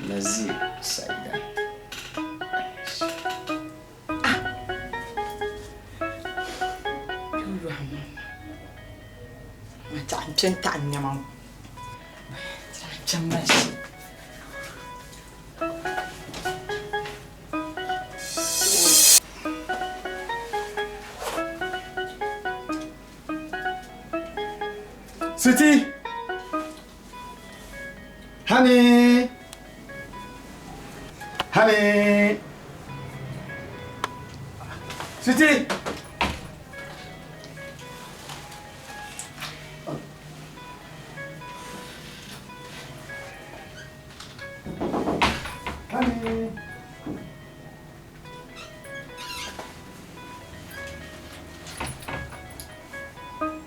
Nazir Saida. Ah! Yɔhi ma ma taɣi n kpe n-taɣi n nɛma ŋɔ. N kpe m-mali shee. Sweetie! Honey! Honey! Sweetie! Honey!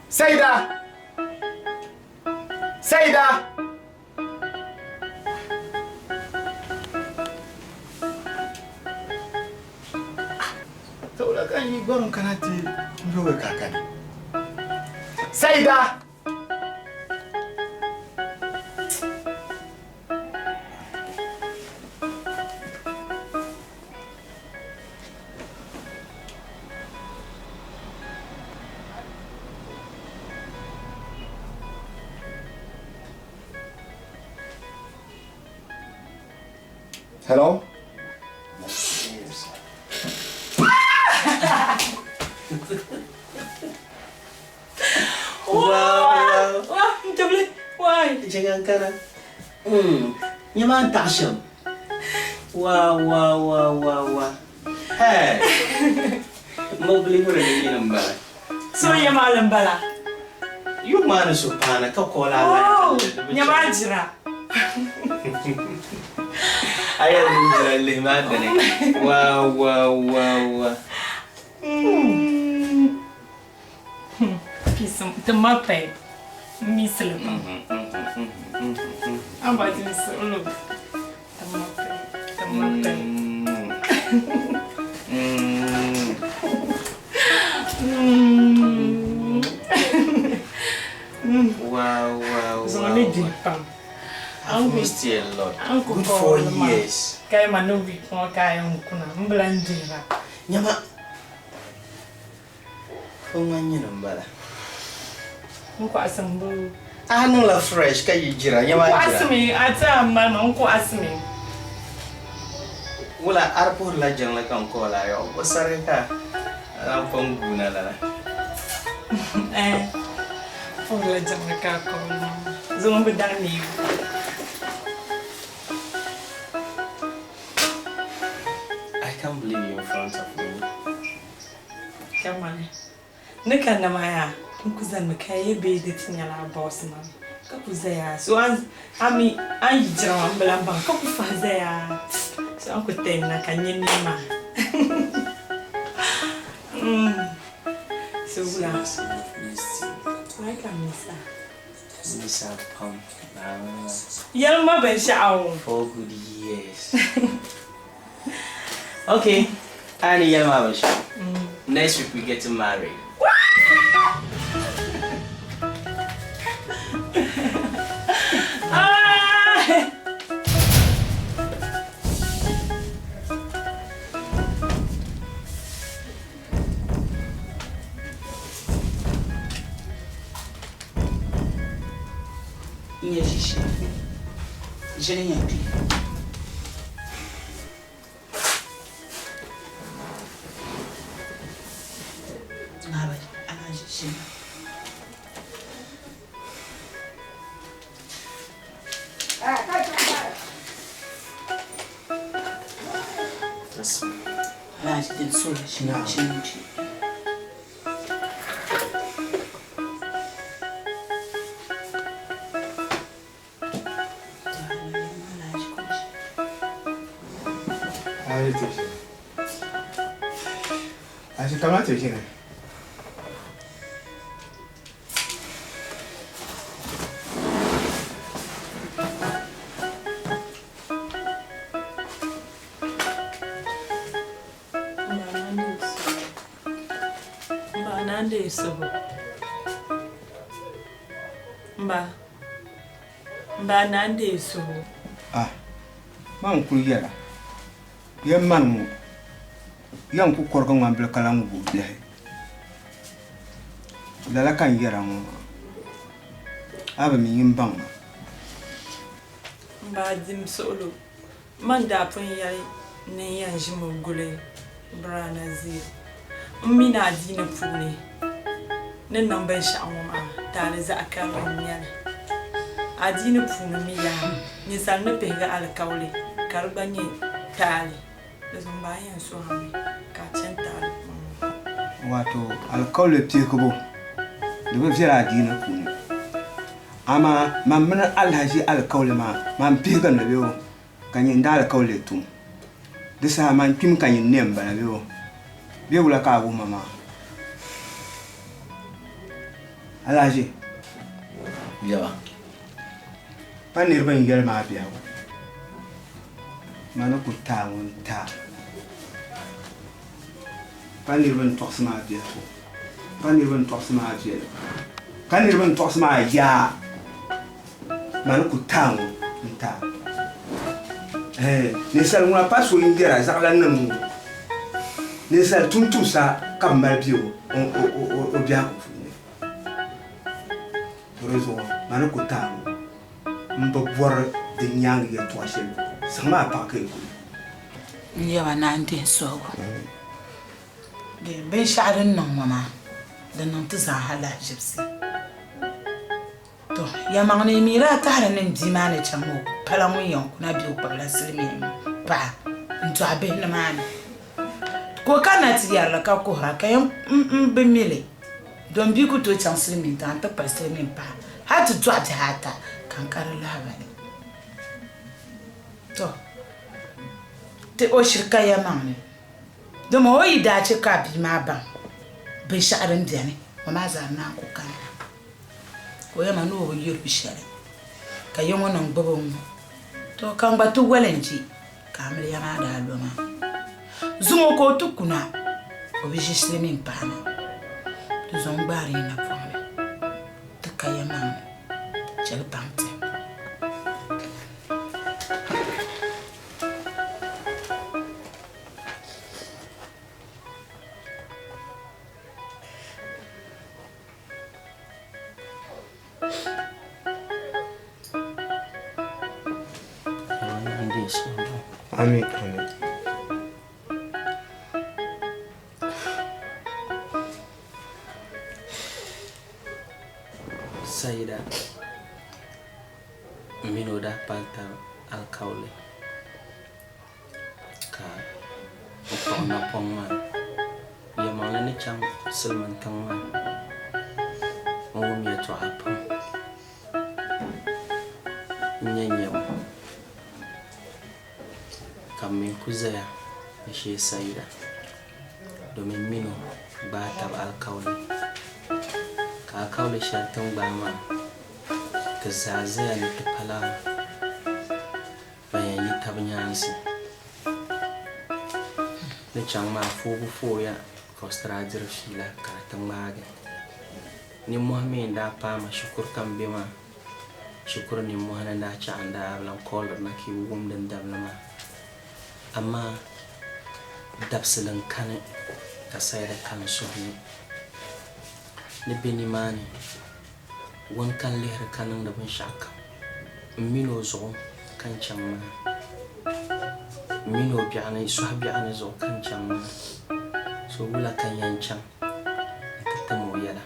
Saida! Saida! Saboda kan yi gɔrim kana ti yooi kakani. Saida! Hello? Wow, wow. Why? Jangan kana. Nyɛ maa n taɣi shɛm. Wow, wow, wow, wow, wow. Hey. Mobili ŋɔ ni nyini n bala. So nyɛ maa li n bala. Yuŋ maa ni so paana ka call a line. Oh, nyɛ maa jira. A yɛli ni jira lihi maa dini. Wow, wow, wow, wow. Peace, ti ma pay. Mi sili pam. An ba ti mi suɣulo. Ti ma pay, ti ma pay. Wow, wow, Zuŋɔ ni wow. diri pam. I've missed you a lot. Uncle Good 4 Paul ma. years. Ka yi ma ni week ŋɔ ka a yɛn kuna m bi lan dihira. Nyama. O ŋa nyini n bala. N kɔɣisim bu. A niŋla fresh ka yi jira. Nyama N jira. kɔɣisimi a ti a mali ma n kɔɣisimi. Wula a di puhirila jiŋli ka n call a yɔɣu. O sarigi ka a lan pɔŋ guuna lala. Eh, puhirila jiŋli ka a call ma. Zuŋɔ bi daŋ neebu. I can't believe you're in front of me. Kamani ni ka nama yaa n ku zanimi ka ya bee di ti nyɛla a boss maa ka ku zaya so a mi a ni yi jira maa m bi lahi baŋ ka ku fahi zaya so a ni ku tɛn na ka n nya nini maa so wula I can miss her. Miss her pam. Yɛli ma binshɛɣu. 4 good years. Okay, a ni yɛli ma binshɛɣu. Next week we getting married. N nyɛ ʒi shɛli ʒili nyɛ kpee. A na ʒi shɛli. A na ʒi din soli ʒili ʒili. Ayi ti ʒini. A ʒi kamina ti ʒini. Mba nande sobo. Mba. Mba nande sobo. Ah, man n-kuli yɛra, ya mani ŋɔ, ya n-ku kɔrigi ŋmanbili ka lan ŋub o biɛhi. Lala ka n yɛra ŋɔ maa, a bi mi nyin baŋ ma. M ba dim suɣilo, man daa pun yɛli ni n yɛn ʒimi guli Braa Nazir. M mi ni adiini puuni ni niŋ binshɛɣu ŋɔ maa taali zaɣ karili n-nyɛ li. Adiini puuni mi yaha, ninsal ni pihigi alikauli ka di gba nyɛ taali. Di zuɣu m ba a yɛn suhimi ka a chani taali puuni ŋɔ. Wato alikauli pihigibu di bi viɛla adiini puuni. Amaa man mini alahiʒi alikauli maa, man pihigim li bee o ka nyin daa alikauli tum. Di saha man kpimi ka nyin ne m-bala bee o? Bee wula ka a wuhi ma maa? Alahiʒi. Yaba. Pa niriba n-yɛli ma a biɛhigu. Ma ni ku taai ŋun taai. Pa niriba n-tɔɣisi ma a biɛhigu. Pa niriba n-tɔɣisi ma a viɛlim. Ka niriba n-tɔɣisi ma a yaa. Ma ni ku taai ŋun n-taai. Ɛɛn, ninsal ŋuna pa so n-yɛra zaɣilannim ŋɔ. Ninsal tumtumsa ka bɛ mali be o biɛhigu puuni. To di zuɣu ma ni ku taai ŋɔ, m bi bɔri di nyaaŋa yɛtɔɣ shɛli. Zaŋmi a paɣa ka yi kuli. N yaba naa n-dihi suhigu. Di binshɛɣu din niŋ ŋɔ maa, di niŋ ti zaaha lahiʒibisi. To, yɛlimaŋli yi mi daa tahiri ni m bia maa ni chaŋ maa o pala ŋun yɛn kuna bee o kpabila silimiin paɣa n-dɔɣi bihi nimaani. Ka o kanna ti yɛri li ka kuhira ka yɛn m bi mi li. Dom bia ku tooi chaŋ silimiin tiŋa nti kpuɣi silimiin paɣa hal ti dɔɣi bihi ata ka n ka di lahibali. To, ti o shiri ka yɛlimaŋli. Dama o yi daa chɛ ka a bia maa baŋ binshɛɣu din beni, o maa zaa naan ku kana. Ka o yɛli ma ni o bi yuri o shɛli, ka ya ŋɔ niŋ gbibi o ŋ-ŋɔ. Tɔ! Ka n gba ti wali n-je ka amiliya maa daa lo maa. Zuŋɔ ka o ti kuna, o bi ʒi silimiin paɣa na. Di zuɣu n gbaari yi napɔŋ ni, ti ka ya maŋli, chɛli baŋ ti. Amin, amin. Saida mini o daa pali taba alikauli. Ka o kpuɣi napɔŋ maa yɛlimaŋli ni chaŋ silimin tiŋ maa n-wum yɛtɔɣa pam n-nya nyabu ka m mi ku zaya n-sheei sayida domin m mini o gbaai tab alikauli ka alikauli shɛli ti ni gbaai maa ti zaa zaya ni ti pala Ban yɛn yi tab nyaansi ni chaŋ maa foobu fooya ka o ti daa diri fiila ka di ti ŋmaagi. Nimmohi mi n-daa paai ma shikuru ka m be maa. Shikuru nimmohi ni n-daa chaɣ n-daa bi lan kooliri na ka yi bi wum din damli maa. Amaa dabisili n-kani ka Saida ka n suhu ni ni be nimaani. Ŋun ka n lihiri ka niŋdi binshɛɣukam, m min o zuɣu ka n chaŋ maa. M min o biɛɣuni, sɔhi biɛɣuni zuɣu ka n chaŋ maa. So wula ka n yɛn chaŋ nti tim o yɛla?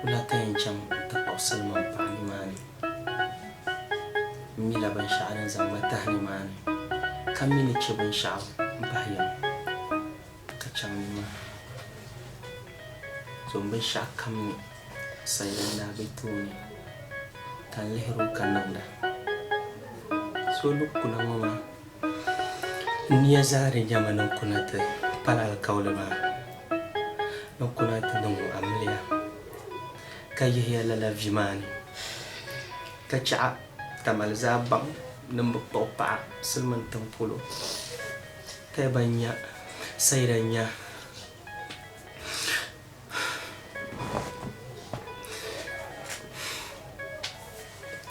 Wula ka n yɛn chaŋ nti kpuɣi silimin paɣa nimaani? M mila binshɛɣu din zaŋ ma tahi nimaani, ka mi ni chɛ binshɛɣu m-pahi yɛm ka chaŋ nimaani. So m binshɛɣukam ni. Sayida n-daa be tooni ka n lihiri o ka niŋda. So ni kuna ŋɔ maa, n nia zaa di nyɛmi ni n kuna ti pali alikauli maa, ni n kuna ti niŋ o amiliya ka yihi ya lala vi maa ni, ka chaɣ Tamale zaa baŋ ni m bi kpuɣi paɣa silimin tiŋ polo. Taiba n-nya, Sayida n-nya.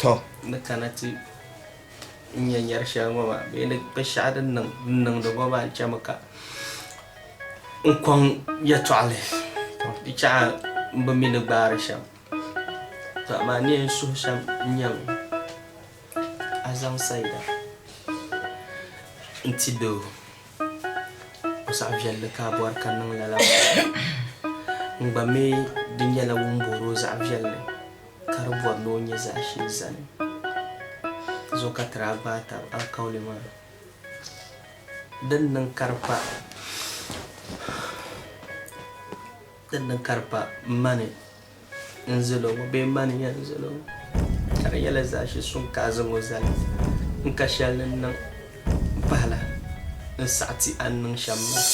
Tɔ! Ni kana ti n yɛn nyari shɛli ŋɔ maa bee ni binshɛɣu din niŋdi ŋɔ maa chɛmi ka n kɔŋ yɛtɔɣili di chɛɣu m bi mi ni gbaari shɛm. To amaa n ni yɛn suhi shɛm n-nyɛmi a zaŋ Saida n-ti doo o zaɣ viɛlli ka a bɔri ka niŋ lala maa. N gba mi di nyɛla ŋun boori o zaɣ viɛlli ka di bɔri ni o nya zaashee zani. Zuɣu ka ti daa gbaai tab alikauli maa. Din niŋ ka di pa din niŋ ka di pa mani n-zali o ŋɔ bee mani yɛn zali o ŋɔ ka di nyɛla zaashe suŋ ka a zaŋ o zali n ka shɛli ni niŋ m-pahila n saɣi ti a ni niŋ shɛm maa.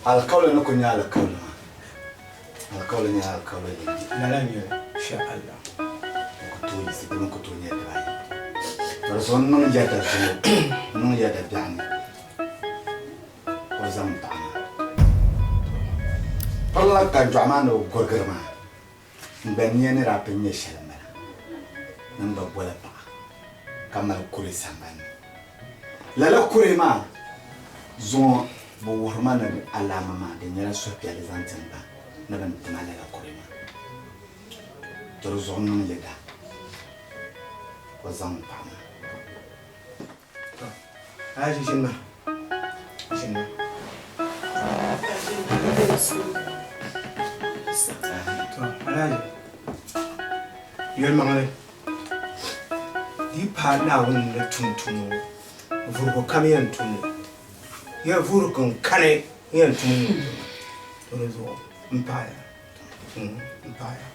Alikauli ni kuli nyɛ alikauli maa, alikauli nyɛla alikauli yini. Lala n-nyɛ li, sha Allah. N ku tooi yiɣisi di mi ku tooi nyɛ dibaayi. To di zuɣu n niŋ yɛda zuŋɔ, n niŋ yɛda biɛɣuni o zaŋ m paɣa maa. Pirila tanjɔɣu maa ni o gɔrigiri maa, n gba nia ni daa pun nyɛ shɛli m-bala, ni m ba boli paɣa ka mali kuri sambani ni. Lala kuri maa zuŋɔ bɛ wuhiri ma ni alaama maa di nyɛla suhupiɛlli zaŋ ti n ba ni bɛ ni ti ma lala kuri maa. To di zuɣu n niŋ yɛda ka o zaŋ m paɣa maa. To, a ʒi ʒini maa, ʒini maa. To, Alhaji, yɛlimaŋli. Di yi paai Naawuni ni tum tuma ŋɔ, vuhigu kam yɛn tum li. Ya vuhiri kum kani yɛn tum ŋɔ tuma. To di zuɣu m paaya, m paaya.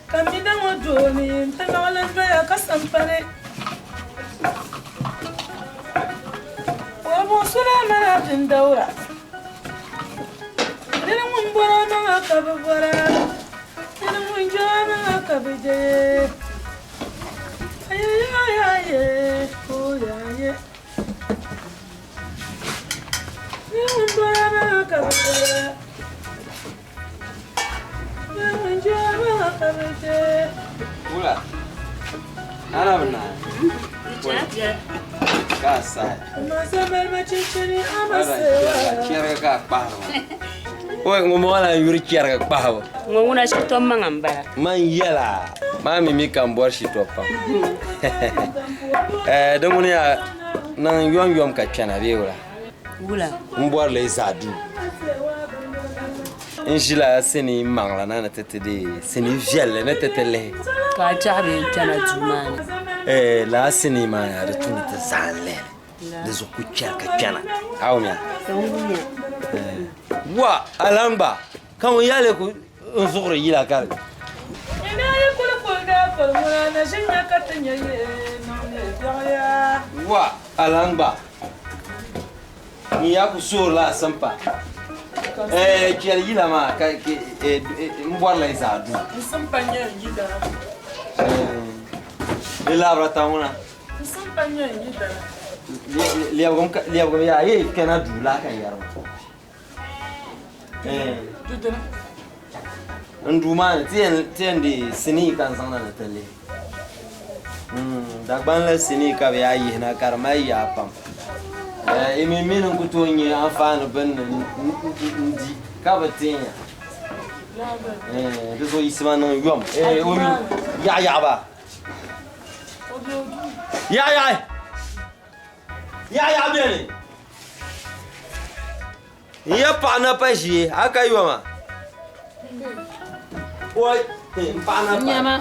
Ka mi daŋ o dooni n-ti naɣilim doya ka sampani. O buɣisila mana bindawura. Nir ŋun bɔr o maŋa ka bi bɔra. Nir ŋun je o maŋa ka bi je. Wula, ana bi naai. Ka a sahi. Chɛriga ka a kpahiri maa. Oi, ŋun bɔŋɔ lan yuri chɛriga kpahibu. Ŋɔ ŋuna shitɔ maŋa m-bala. Man yɛla, maa mi mi ka m bɔri shitɔ pam. Eh, di ŋuni yaa niŋ yomyom ka kpɛna bee wula? Wula? M bɔri li zaa duu. N ʒila sinii maŋli na ni ti ti deei sinii viɛlli ni ti ti lihi. Ka a chaɣi bee n-kpɛna duu maa ni? Eh, lala sinii maa yaa di tu ni ti zaa n-lihi li. Di zuɣu ku chɛri ka kpɛna. A wumya? Ka n wumya. Wa, alangba, ka ŋun yaa lee ku n zuɣuri yila ka di. Wa, alangba, ŋun yaa ku soorila a simpa. Eh, chɛli yila maa ka n bɔrila yi zaa duu. Di labira ta ŋuna. N simpa nyɛ n yidana. Lɛbigim yaa yi kpɛna duu laa ka n yɛri maa. Dudina. N duu maa ni ti yɛn di sinii ka n zaŋna ni ti lihi. Dagban la sinii ka bɛ yaa yihina ka di mali yaa pam. Yi mi mi ni n ku tooi nya anfaani bini ni n di ka bi teenya. Di zuɣu yiɣisima niŋ yom. Yaɣayaɣa ba. Yaɣayaɣi! Yaɣayaɣi beni! N ya paɣa na pa ʒee, a ka yoma? Oi, n paɣa na pa.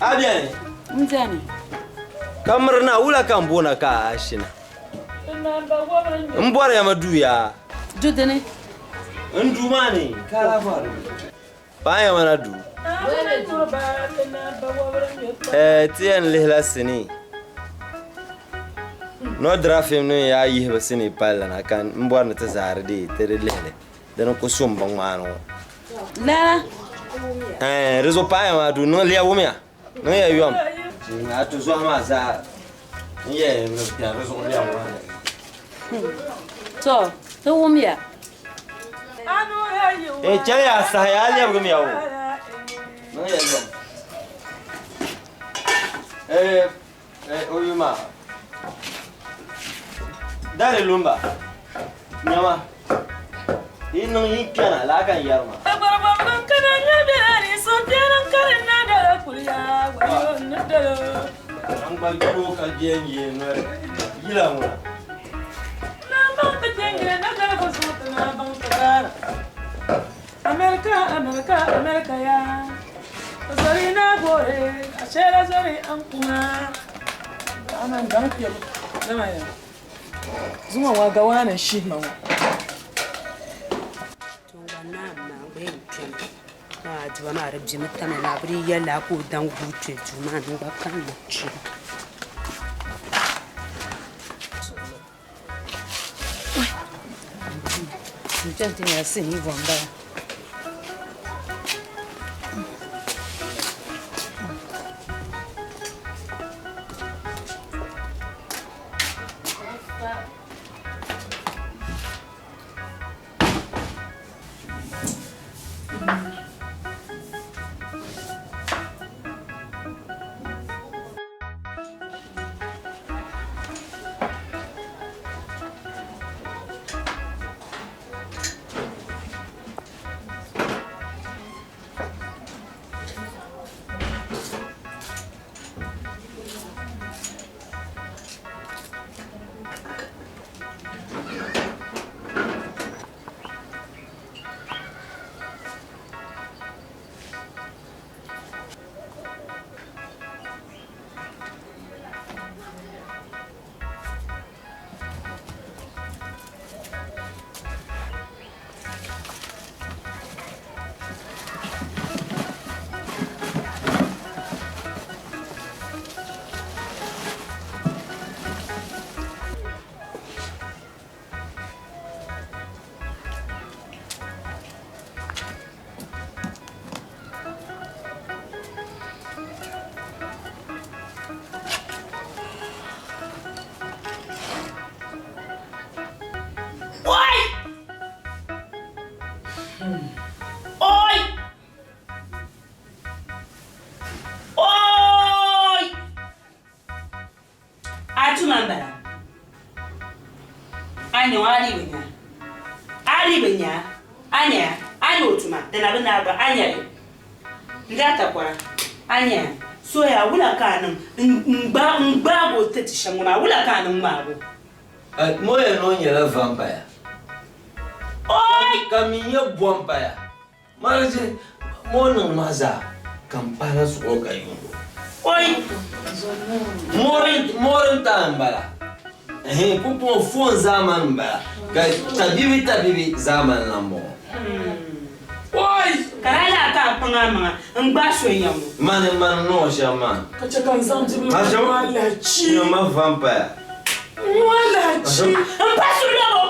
A beni? M beni. Ka miri na, wula ka m boona ka a shina? M bɔri ya mi duu yaa. Du dini? N duu maa ni ka a lahi bɔri duu. Paɣa ya ma na duu. Ɛɛ ti yɛn lihila sinii. Nɔdira fim nim yaa yihibu sinii palli na ka m bɔri ni ti zaari dee ti di lihili. Dini ku su m binŋmaani ŋɔ. Lala. Ɛɛ di zuɣu paɣa ya maa duu niŋ liya wumya. Niŋ ya yom. A tuzɔhi maa zaa n yɛn ni bi kpɛri di zuɣu lɛm maa ni. To, ti wumya. Eh, chɛliya a saha ya a lɛbigimiya o. Niŋ ya yom. Eh, eh, o yuma. Dari lumba. Nyama. Yi niŋ yi kpɛna laa ka n yɛri maa. An gba kpɛ o ka jɛ n yee noli yila ŋuna. America, America, America ya. Zori na gore, ashera zori an kuma. Anan dan kpɛbu, dama ya. Zuŋɔ ŋɔ gawaana n-shihi ma ŋɔ. Tɔŋ gba naa maa gba yɛn kpɛmi ka a diba maa di bimi tamya ni a bi dii yɛli a ka o daŋ guui kpe duu maa ni n gba kanna kpe. N kpɛmi ti nyɛla sinii bɔ m-bala. Oi! Oi! Oi! A tuma m-bala. A nya ŋɔ a dii bi nya. A dii bi nya. A nya a nya o tuma di na bi naai gba a nya li. N daa takɔra a nya soya wula ka a niŋ n gbaagi o ti ti shɛm ŋɔ maa wula ka a niŋ ŋmaagi o. Moya noo nyɛla vampire. Oi! Ka mi nyɛ bɔmpaya. Mali mo niŋ maa zaa ka m pahila zuɣu ka yuun o. Oi! Mori n-taai m-bala. Ɛhɛn, pumpɔŋɔ foon zaamani m-bala ka tabibi tabibi zaamani la m-bɔŋɔ. Oi! Ka daa lahi ka a kpaŋ amaŋa n-gbaai so n-ya ŋɔ. Mani mani niŋ o shɛm maa. Ka chɛ ka n zaŋ bibila ŋɔ alahichi. Nyama vampire. Ŋɔ alahichi. M pahi surilabo,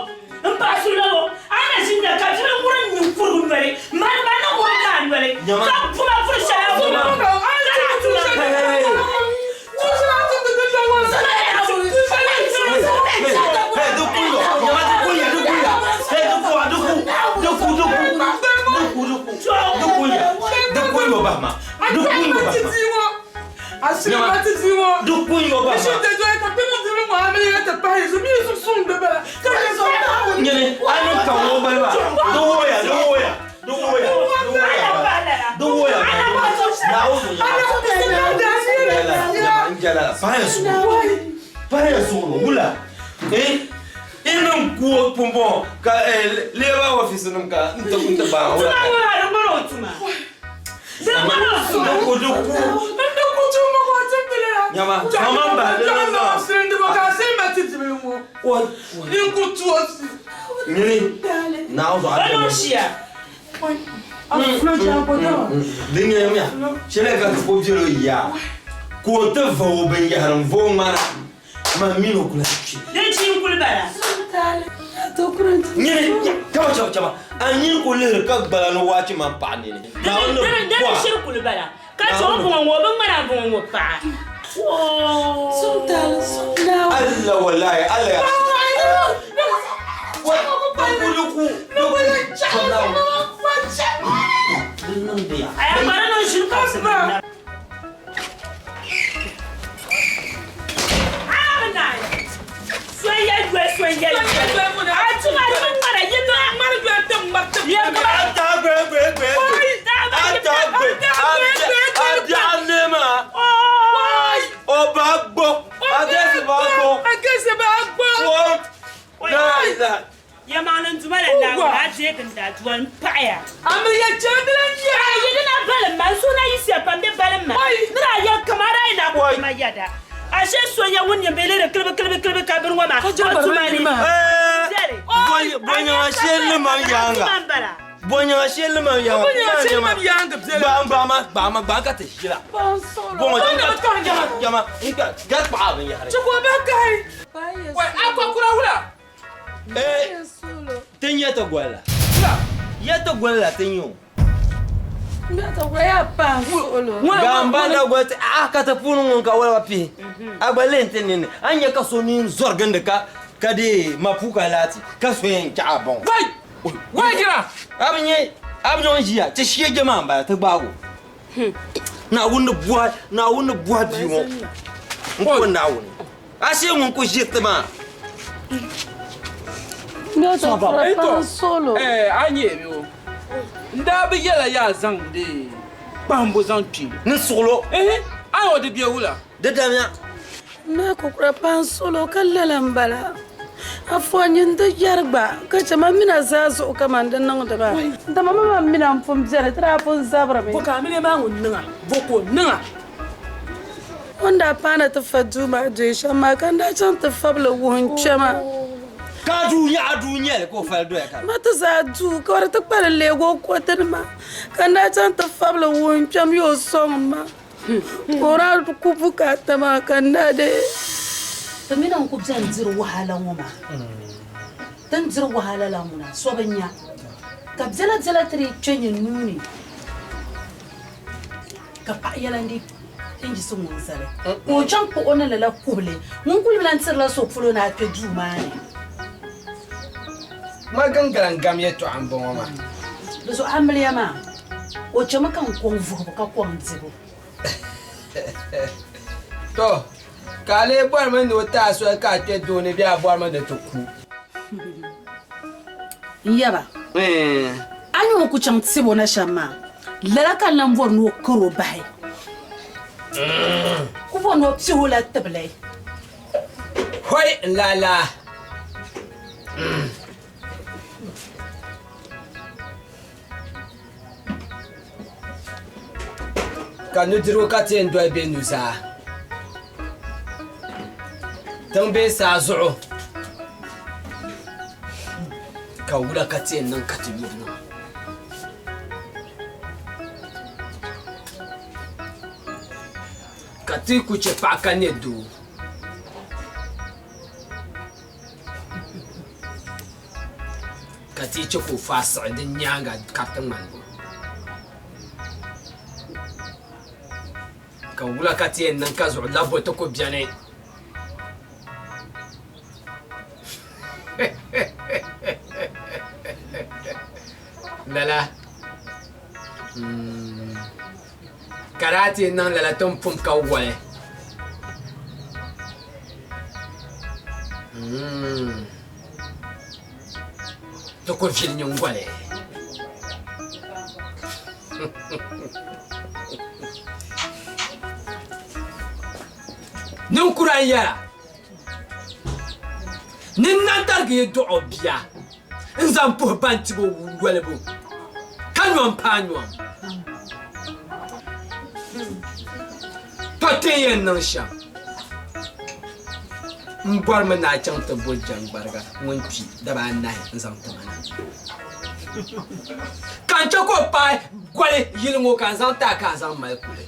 m pahi surilabo, a na ʒi n-nya ka bibila wurim ninkurigu noli, mani ma ni wurim ka a noli, ka buma vuri shɛli a vuri maa. Pahaya suɣulo wula eh i niŋ kuo pumpɔŋɔ ka labour office nim ka n ti n ti baŋ wula ka di ku di ku. Nyama, zaŋ ma bahi di ni maa. Nyini, Naawuni zuɣu a O niŋ shia. Di nyɛmiya, shɛli ka ti ku bela o yaa, ka o ti va o binyɛhiri n-va o ŋmana, man mini o ku lahi kpi. Di chi n-kuli bala. Nyini, chama chama chama, a nini ku lihiri ka gbala ni waachi man paɣa nini. Naawuni ni Di bɔha. shiri kuli bala. Ka chɛ o bɔŋɔ ŋɔ, o bi ŋmani a bɔŋɔ ŋɔ paɣa. Allah wallahi Allah ya. Aya gbara niŋ ʒiri kabisi na. Yɛlimaŋli n Duuma la Naawuni a deegi n daadua m-paɣiya. Amiliya chɛndila n-nyɛ a. Yi ni na balim ma, n suhu na yiɣisiya pam bɛ balim ma. Ni daa yɛli kaman a daa yi na ku ti ma yɛda. Ashe so ya ŋun nyɛ bɛ lihiri kilibi kilibi kilibi ka bini ŋɔ maa, o tuma ni. Zɛri. Bɔnyɛŋa shɛli ni mam yaaŋa. Bɔnyɛŋa shɛli ni mam yaaŋa. Gbaam gbaama gbaama gbaam ka ti ʒila. Bɔŋɔ jama jama n ka gari kpaɣa binyahari. Eh, ti nyɛ ti goli la. Ya ti goli la ti nyɛ o. Gamba la goli ti a ka ti puuni ŋun ka wala pihi. A gba lihi ti nini. A nya ka so nini zɔri gindi ka ka dee mapuuka laati ka so yɛn chaɣ a bɔŋ. Wai jira! A bi nyɛ a bi nyɛ ʒiya ti shee je maa m-bala ti gbaag o. Naawuni ni bɔhi Naawuni ni bɔhi bia ŋɔ n-ko Naawuni. A shee ŋun ku ʒiri ti maa. Eto, eh, a nyɛ mi o. N daa bi yɛla yaa zaŋ di kpahimbu zaŋ kpi. Ni suɣilo. Ehe, a ni o di bɛ wula? Di damiya. Naa kukura paŋ suɣilo ka lala m-bala. Afua nyin di yɛri gba ka chɛ ma mina zaa zuɣu kaman di niŋdi ba. Dama ma man mina m-pun beni, ti daa pun zabirimi. Bɔ ka a mini maa ŋun niŋ a? Bɔ ka o niŋ a? O ni daa paana ti fa duu maa doya shɛm maa, ka n daa chaŋ ti fabili wuhi n kpɛma. Ka a duu nyɛ a duu nyɛli ka o fali doya ka. Ma ti zaa duu ka di ti kpali leeg o kɔtinima, ka n daa chaŋ ti fabili wuhi n kpɛm yo o sɔŋ ma, ka o daa ku bukaata maa ka n daa deei. Ti mi na n-ku beni diri wahala ŋɔ maa. Ti ni diri wahala la ŋuna, so bi nya. Ka biɛlabiɛla ti dii kpe nyin nuu ni. Ka paɣa yɛla n-di n-yiɣisi ŋun zali, ka o chaŋ kpuɣ o ni lala kubili. Ŋun kuli bi lan tirila so polo ni a kpe duu maa ni. Ma giŋgilan gam yɛtɔɣa m-bɔŋɔ maa. Di zuɣu amiliya maa, o chɛmi ka n kɔŋ vuhibu ka kɔŋ dibu. Tɔ! Ka a lee bɔrimi ni o ti a soli ka a kpe doo ni bee a bɔrimi ni ti ku? N yaba, a ni o ku chaŋ tib o na shɛm maa, lala ka n lan bɔri ni o kar o bahi. Ku bɔri ni o pihi o la tibili. Hoi n lala! Ka nudirigu ka ti yɛn doli bɛ nuzaa tiŋ bee saa zuɣu, ka wula ka ti yɛn niŋ ka ti yuri niŋ? Ka ti ku chɛ paɣa ka nɛ doo. Ka ti chɛ ka o faai siɣi di nyaaŋa kariti ŋmanibu. Ka wula ka ti yɛn niŋ ka zuɣu labbo ti ku beni? Lala ka daa ti yɛn niŋ lala ti ni pum ka wali. Ti ku vili nyingoli. Ninkura n-yɛra, Ni nantarigi yi dɔɣ o bia n-zaŋ puhi ban tib o wolibu, ka nyom paai nyom. To ti ni yɛn niŋ shɛm, m bɔrimi ni a chaŋ ti bo jɛŋgbariga ŋun kpi daba anahi n-zaŋ ti ma na. Ka n chɛ ka o paai goli yili ŋɔ ka n zaŋ ti a ka a zaŋ mali kuli.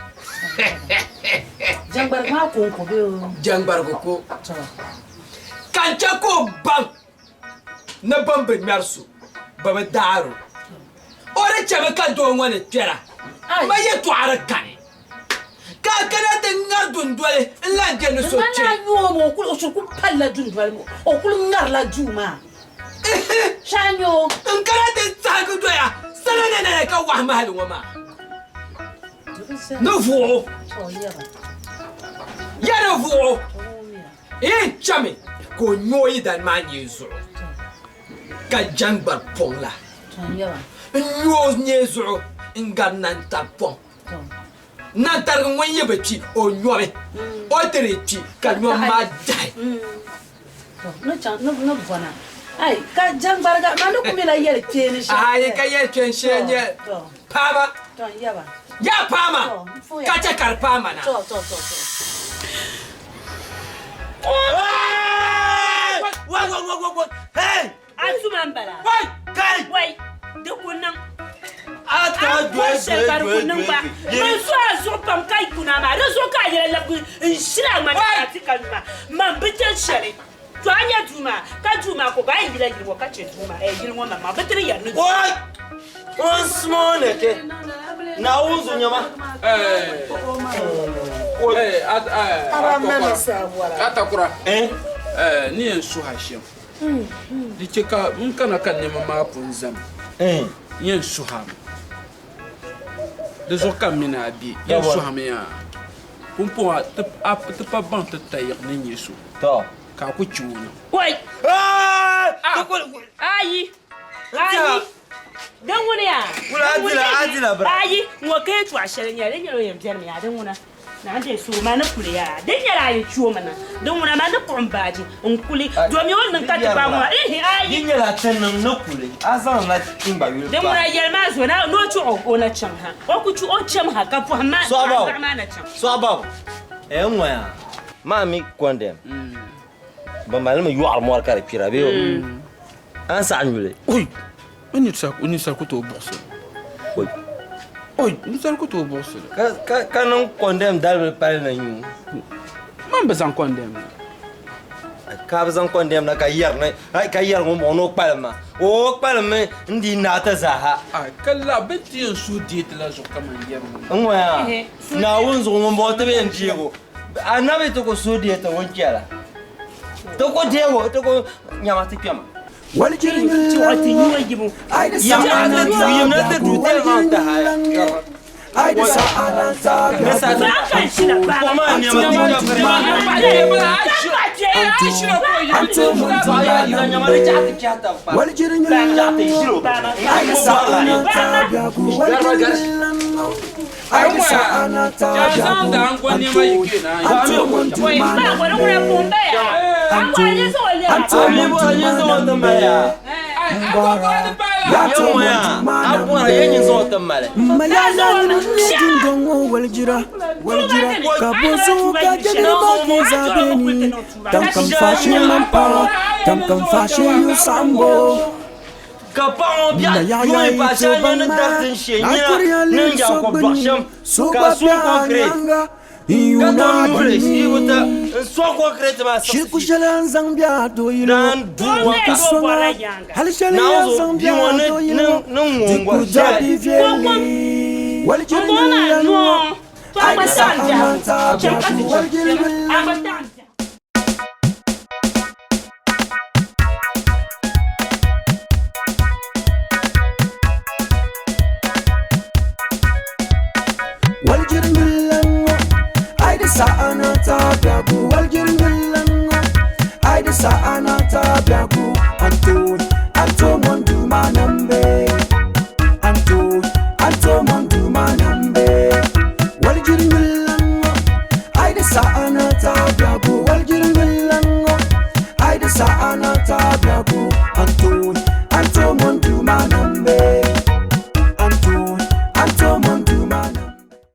Jɛŋgbariga maa kɔŋko bee o? Jɛŋgbarigu ko. Ka n chɛ ka o baŋ ni bɛ ni bi ŋmɛri so, bɛ bi daar o. O di chɛmi ka doo ŋɔ ni kpɛra, ma yɛtɔɣa di kani, ka a kana ti ŋari dundoli n-lan je ni so Di kpe. ŋmanila a nya o mi, o shiri kul palila dundoli, o kul ŋarila duu maa. Shee a nya o. N kana ti sahigi doya salanana ka wahi mahili ŋɔ maa ni vuɣ o. Ya ni vuɣ o. Yɛn chami ka o nya o yidana maa nyee zuɣu ka jɛŋgbari pɔŋ la n-nya o nyee zuɣu n-gari nantari pɔŋ. Nantarigi ŋun yi bi kpi o nyɔmi, o ti di kpi ka nyɔm maa dahi. Aai ka yɛlikpeeni shee n-nyɛ paama. Yaa paama ka chɛ ka di paama na. A tuma m-bala. Wai! Di ku niŋ. A bɔri shɛli ka di ku niŋ gba. Man su a zuɣu pam ka yi kuna maa, di zuɣu ka a yɛla labigi n-ʒili a ŋmani ka a ti ka nyu maa. Man bi je shɛli. To a nya duu maa, ka duu maa ko ba a yi yila yili ŋɔ ka chɛ duu maa, eh, yili ŋɔ maŋmaŋ bi ti ni yɛri ni duu. Wai! N simo ne ke. Naawuni zuɣu nyama. Atakura, ni yɛn suhi a shɛm. Di chɛ ka n kana ka nɛma maa pun zami, n yɛn suhi a mi. Di zuɣu ka m mini a be, yɛn suhi mi yaa. Pumpɔŋɔ a ti pa baŋ ti tayiɣ ni nyɛ so, ka a ku chɛ o na. Wai! Ayi! Ayi! Din ŋuni yaa? Ayi! Ŋɔ ka yɛtɔɣ shɛli n-nyɛ li, di nyɛla o yɛn bɛrimi yaa, din ŋuna. Naa n-deei suhu maa ni kuli yaa, di nyɛla a yi chu o mi na, di ŋuna maa ni kpuɣi m baaji n-kuli, domi o ni niŋ ka ti baŋ ŋɔ, ihi ayi. Di nyɛla ti niŋ ni kuli, a zaŋla n gba yuli Di ŋuna yɛli maa zuɣu na ni o chuɣu o na chaŋ ha, o ku chu o cham ha ka pɔhim maa paɣa maa na chaŋ. Sɔɣibabu, Ɛɛ n ŋɔ yaa. Maa mi kɔndɛm, bɛ malimi yɔɣiri mɔri ka di kpira bee o? A ni saɣi nyuli? Oi! O ninsal ku tooi buɣisi li. Oi! Ninsal ku tooi buɣisi li. Ka niŋ kɔndɛm dalibili pali na nyu. Man bi zaŋ kɔndɛm na. Ka bi zaŋ kɔndɛm na ka yɛri ni ka yɛri ŋun bɔŋɔ ni o kpalim ma. O kpalimmi n di naai ti zaaha. Ka la bɛ ti yɛn suhu deei ti la zuɣu ka man yɛri ŋɔ. N ŋɔ yaa, Naawuni zuɣu ŋun bɔŋɔ ti bi yɛn deeg o. Anabi ti ku suhu deei ti ŋun chɛla. Ti ku deeg o, ti ku nyama ti kpɛma. Ka paɣ ŋɔ biɛɣu yuui paai shɛli nyɛ ni dariti n-she nyina ni n-yaɣi kɔbiɛɣu shɛm, ka a suŋ kɔŋkireeti, ka tom nyuhiri shiibuta n-sɔɣi kɔŋkireeti maa siɣisi daan duu wanka. Naawuni zuɣu bia ŋɔ ni ŋ-ŋɔ n-gɔri shɛli. Walijiri nyuli ŋɔ ai di saha na ta biɛhigu walijiri nyuli ŋɔ ai di saha na ta biɛhigu.